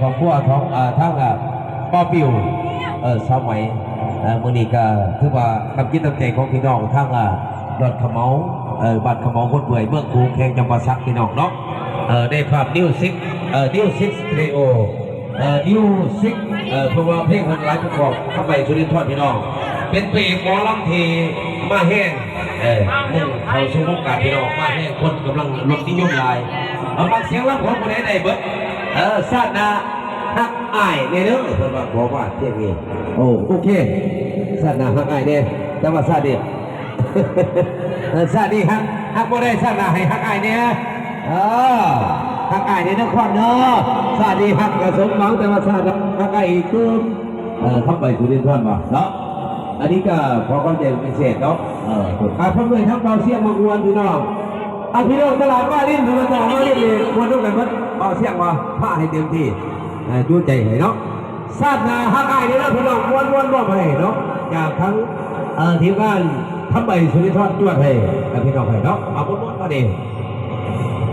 ຄອບຄົວຂອງ ເອີ ທາງ ເອີ ປ້າປິວ ເອີ ສາວໄໝ ເອີ ມື້ນີ້ກໍຖືວ່ານ້ຳຈິດນ້ຳໃຈຂອງພີ່ນ້ອງທາງ ເອີ ດອນຂະເໝົາ ເອີ ບ້ານຂະເໝົາຄົນເປື່ອຍ ເມືອງຂູງ ແຂວງຈຳປາສັກ ພີ່ນ້ອງເນາະ ເອີ ໃນພາບ New Six ເອີ New Six Studio ເອີ New Six ເອີ ເພາະວ່າເພງເພິ່ນຫຼາຍປະກອບ ຄຳໃບ ສຸລິນທອນ ພີ່ນ້ອງ ເປັນພະເອກໝໍລຳທີ່ມາແຮງ ເອີ ໜຶ່ງເຂົ້າສູ່ວົງການ ພີ່ນ້ອງ ມາແຮງ ຄົນກຳລັງລົດນິຍົມຫຼາຍ ເອົາ ມັກສຽງລຳຂອງຜູ້ໃດໄດ້ເບິດ ເອີ ຊາດໜ້າຮັກອ້າຍແດ່ເດີ ເພິ່ນວ່າຂໍມາພຽງນີ້ ໂອ້ ໂອເຄ ຊາດໜ້າຮັກອ້າຍແດ່ ແຕ່ວ່າຊາດນີ້ ເອີ ຊາດນີ້ຮັກ ຮັກບໍ່ໄດ້ ຊາດໜ້າໃຫ້ຮັກອ້າຍແດ່ ເອີ ຮັກອ້າຍແດ່ເດີ ຄວາມເດີ ຊາດນີ້ຮັກກໍສົມຫວັງ ແຕ່ວ່າຊາດໜ້າຮັກອ້າຍອີກຕື່ມ ເອີ ຄຳໃບ ສຸລິນທອນ ວ່າເນາະ ອັນນີ້ກໍຂໍຂອບໃຈເປັນພິເສດເນາະ ເອີ ອ່າ ພ້ອມດ້ວຍທັງບ່າວຊຽງ ໝາກມ່ວນ ພີ່ນ້ອງ ອ່າ ພີ່ນ້ອງຕະຫຼາດວາລິນ ພີ່ນ້ອງຕະຫຼາດວາລິນນີ້ ມ່ວນນຳກັນເບິດ ບ່າວຊຽງວ່າ ພາໃຫ້ເຕັມທີ່ ເອີ ຈູໃຈໃຫ້ເນາະ ຊາດໜ້າຮັກອ້າຍເດີ ພີ່ນ້ອງ ມ່ວນໆ ມອບໃຫ້ເນາະ ຈາກທັງ ເອີ ທີມງານ ຄຳໃບ ສຸລິນທອນ ຈວດໃຫ້ກັບພີ່ນ້ອງໃຫ້ເນາະ ເອົາ ມ່ວນໆ ມາເດ້.